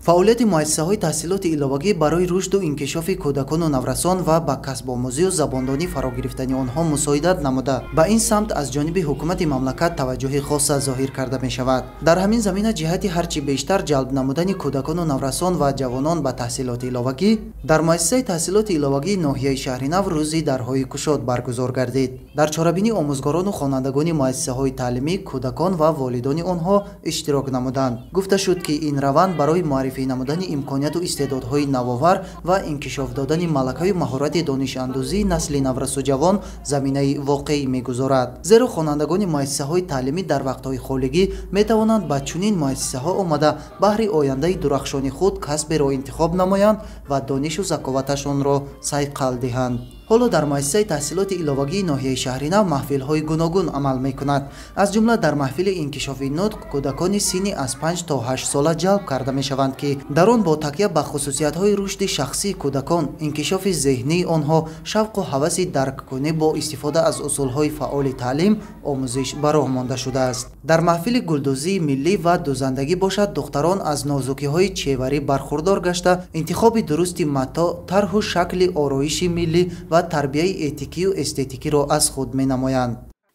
Фаъолияти муассисаҳои таҳсилоти иловагӣ барои рушду инкишофи кӯдакону наврасон ва ба касбомӯзию забондонӣ фаро гирифтани онҳо мусоидат намуда, ба ин самт аз ҷониби ҳукумати мамлакат таваҷҷӯҳи хоса зоҳир карда мешавад. Дар ҳамин замина ҷиҳати ҳарчи бештар ҷалб намудани кӯдакону наврасон ва ҷавонон ба таҳсилоти иловагӣ дар муассисаи таҳсилоти иловагии ноҳияи Шаҳринав рӯзи дарҳои кушод баргузор гардид. Дар чорабинӣ омӯзгорону хонандагони муассисаҳои таълимӣ, кӯдакон ва волидони онҳо иштирок намуданд. Гуфта шуд, ки ин раванд барои муаррифӣ намудани имконияту истеъдодҳои навовар ва инкишоф додани малакаю маҳорати донишандӯзии насли наврасу ҷавон заминаи воқеӣ мегузорад. Зеро хонандагони муассисаҳои таълимӣ дар вақтҳои холигӣ метавонанд ба чунин муассисаҳо омада баҳри ояндаи дурахшони худ касберо интихоб намоянд ва донишу заковаташонро сайқал диҳанд. Ҳоло дар муассисаи таҳсилоти иловагии ноҳияи Шаҳринав маҳфилҳои гуногун амал мекунад. Аз ҷумла дар маҳфили инкишофи нутқ кӯдакони синни аз 5 то 8 сола ҷалб карда мешаванд, ки дар он бо такя ба хусусиятҳои рушди шахсии кӯдакон, инкишофи зеҳнии онҳо, шавқу ҳаваси дарккунӣ бо истифода аз усулҳои фаъоли таълим омӯзиш ба роҳ монда шудааст. Дар маҳфили гулдӯзии миллӣ ва дӯзандагӣ бошад, духтарон аз нозукиҳои чеварӣ бархурдор гашта, интихоби дурусти матоъ, тарҳу шакли ороиши миллӣ ва тарбияи этикию эстетикиро аз худ менамоянд.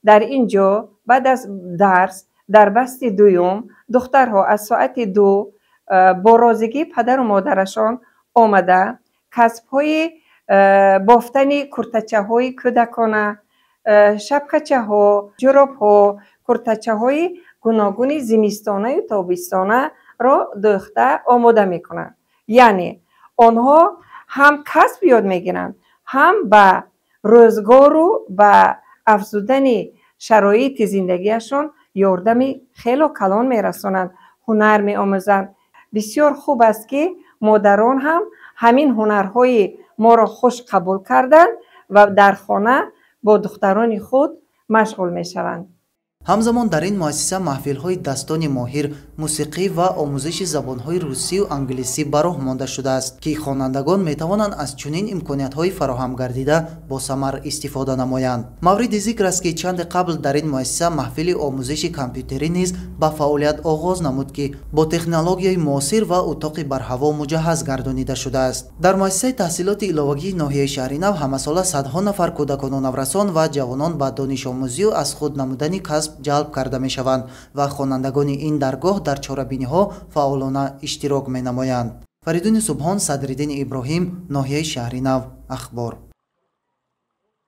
Дар ин ҷо баъд аз дарс дар басти дуюм духтарҳо аз соати 2 бо розигии падару модарашон омада касбҳои бофтани куртачаҳои кӯдакона, шапкачаҳо, ҷуробҳо, куртачаҳои гуногуни зимистонаю тобистонаро дӯхта омода мекунанд. Яъне онҳо ҳам касб ёд мегиранд, ҳам ба рӯзгору ба афзудани шароити зиндагиашон ёрдами хело калон мерасонанд, ҳунар меомӯзанд. Бисёр хуб аст, ки модарон ҳам ҳамин ҳунарҳои моро хуш қабул карданд ва дар хона бо духтарони худ машғул мешаванд. Ҳамзамон дар ин муассиса маҳфилҳои дастони моҳир, мусиқӣ ва омӯзиши забонҳои русию англисӣ ба роҳ монда шудааст, ки хонандагон метавонанд аз чунин имкониятҳои фароҳам гардида босамар истифода намоянд. Мавриди зикр аст, ки чанде қабл дар ин муассиса маҳфили омӯзиши компютерӣ низ ба фаъолият оғоз намуд, ки бо технологияи муосир ва утоқи барҳаво муҷаҳҳаз гардонида шудааст. Дар муассисаи таҳсилоти иловагии ноҳияи Шаҳринав ҳамасола садҳо нафар кӯдакону наврасон ва ҷавонон ба донишомӯзию аз худ намудани касб ҷалб карда мешаванд ва хонандагони ин даргоҳ дар чорабиниҳо фаъолона иштирок менамоянд. Фаридуни Субҳон, Садриддини Иброҳим, ноҳияи Шаҳринав, Ахбор.